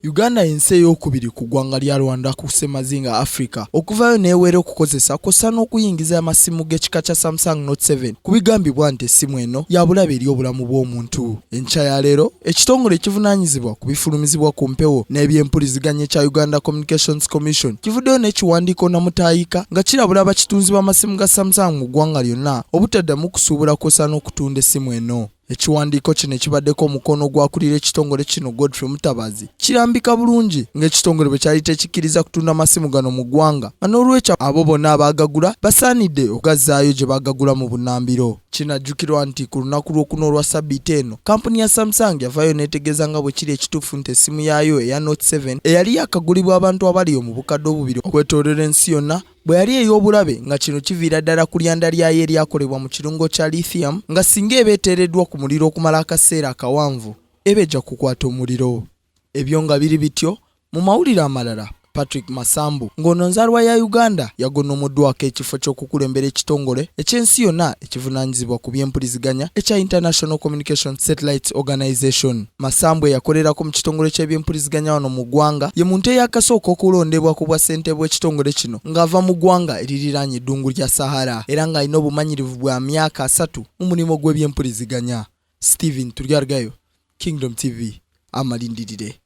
Uganda y'ensi eyookubiri ku ggwanga lya Rwanda ku ssemazinga Africa okuvaayo n'ewera okukozesa kw'ossa n'okuyingiza amasimu g'ekika kya Samsung Note 7 ku bigambibwa nti essimu eno ya bulabe eri obulamu bw'omuntu. Enkya ya leero, ekitongole ekivunaanyizibwa ku bifulumizibwa ku mpewo n'ebyempuliziganya ekya Uganda Communications Commission kivuddeyo n'ekiwandiiko namutaayika nga kirabula abakitunzi b'amasimu ga Samsung mu ggwanga lyonna obutaddamu kusuubula kw'ossa n'okutunda essimu eno. Ekiwandiiko kino ekibaddeko omukono gw'akulira ekitongole kino Godfrey Mutabazi kirambika bulungi ng'ekitongole bwe kyali tekikkiriza kutunda masimu gano mu ggwanga nga n'olwekyo abo bonna abaagagula basaanidde okugazzaayo gye baagagula mu bunnambiro. Kinajjukirwa nti ku lunaku lw'okuna olwa ssabbiiti eno, kkampuni ya Samsung yavaayo n'etegeeza nga bwe kiri ekituufu nti essimu yaayo eya Note 7 eyali yaakagulibwa abantu abali mu bukadde obubiri okwetooloola ensi yonna bwe yali ey'obulabe nga kino kiviira ddala ku lyanda lyayo eryakolebwa mu kirungo kya lithium nga singa eba eteereddwa ku muliro okumala akaseera akawanvu eba ejja kukwata omuliro. Ebyo nga biri bityo, mu mawulire amalala, Patrick Masambu ng'ono nzaalwa ya Uganda yagonnomoddwako ekifo ky'okukulembera ekitongole eky'ensi yonna ekivunaanyizibwa ku by'empuliziganya ekya International Communication Satellites Organization. Masambu eyakolerako mu kitongole ky'ebyempuliziganya wano mu ggwanga ye muntu eyakasooka okulondebwa ku bwa ssentebe w'ekitongole kino ng'ava mu ggwanga eririraanye eddungu lya Sahara era ng'alina obumanyirivu bwa myaka asatu mu mulimu gw'ebyempuliziganya. Stephen Turyargayo, Kingdom TV, amalindirire.